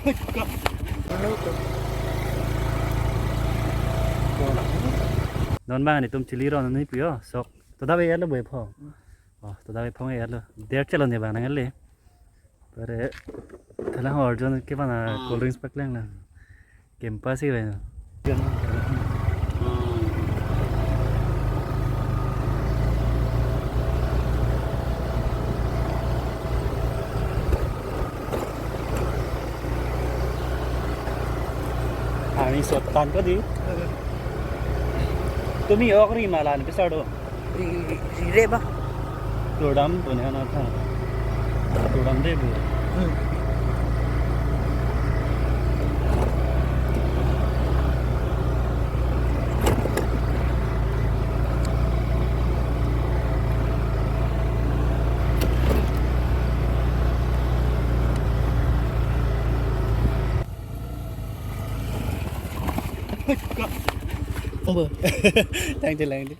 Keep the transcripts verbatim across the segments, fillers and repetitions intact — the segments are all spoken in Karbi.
Non bang netum chili ron ni puyo sok. To dave ya lo bo pho. Oh, to dave phong ya lo. Der chelo ne bang nang le. Pare thalang orjon ke bana cold drinks paklanglo. Kempa si bang. Ani sotan ko di. Tumi ok ri malan pisar do. Ri, ri, ri re ba. Todam punya na tha. Todam de bu. Hmm. Bo. Tang je lang de.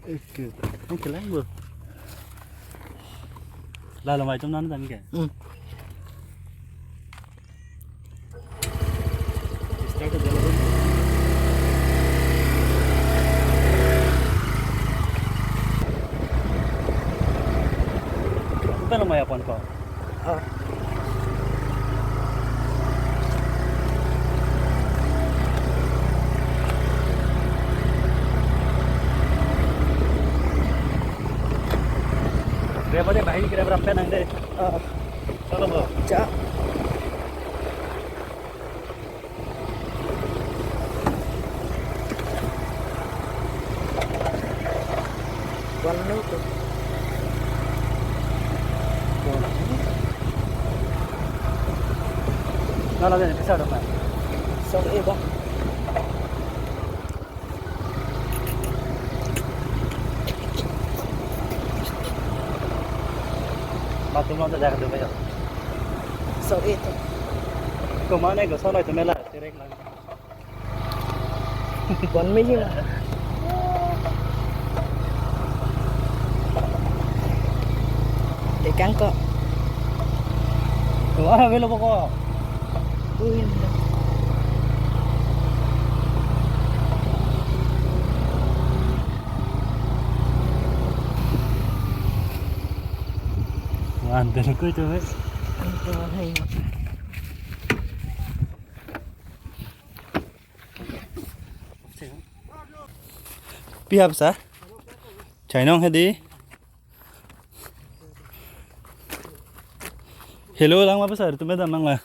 Oke, tang je lang bo. Lalo mai tum nan tang ke. Hmm. Start ho jalo. Bukan lo mai apon ko. Ah. Dia pada bahaya kira berapa nang deh. Ah. Chalo bo. Cha. One no to. Na la de pisa do na. Sok e ba. Matum lo ta jak do ba. Sok e to. Ko mane ko sonoi to mela terek lang. Bon me sih mah. Tekang kok. Wah, belo pokok. Uin. Wah, antel ko itu, wes. Antel, hai. Pi hap sa? Chainong hedi. Hello, lang ma pasar tu medam nang la.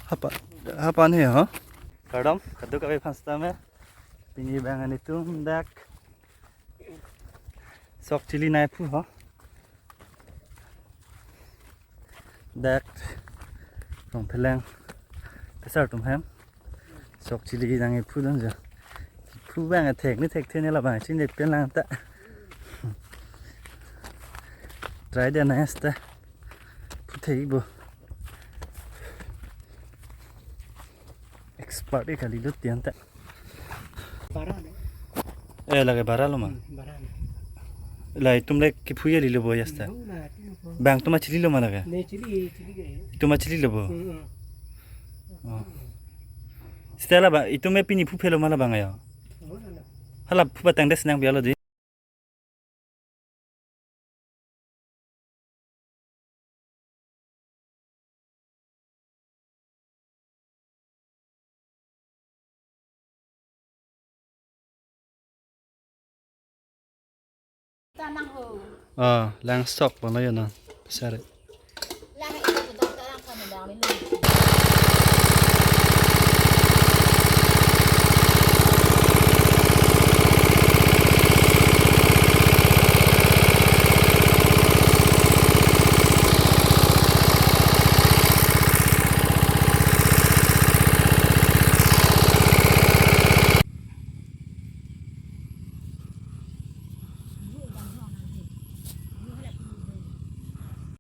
Hapa, hapan he ho? Kardom, kadokave aphan sitame. Pini bang netum dak sok chili nangkephu ho. Dak Rongpheleng pesar atum hem sok chili nangkephu dun jo. Phu bang athek ni thekthe ne labang chini pen lang ta. Try de nice ta. Phu thek bo. Expert e kali lo tiang ta. Bara ne? Eh, lake bara lo ma? Hmm, bara ne. La itum le kephu ya lilo bo yasta. Bo na, ti ko. Bang atum chili lo ma lake? Ne chili, chili ke. Itum chili lo bo? Hmm, hmm. Oh. Sita la ba, itum pini phu phelo ma labang ya? Oh, na, na. Hala phu ba tangte sinang bialo di. Tanang ho. Ah, lang sok pano yun na. Sare.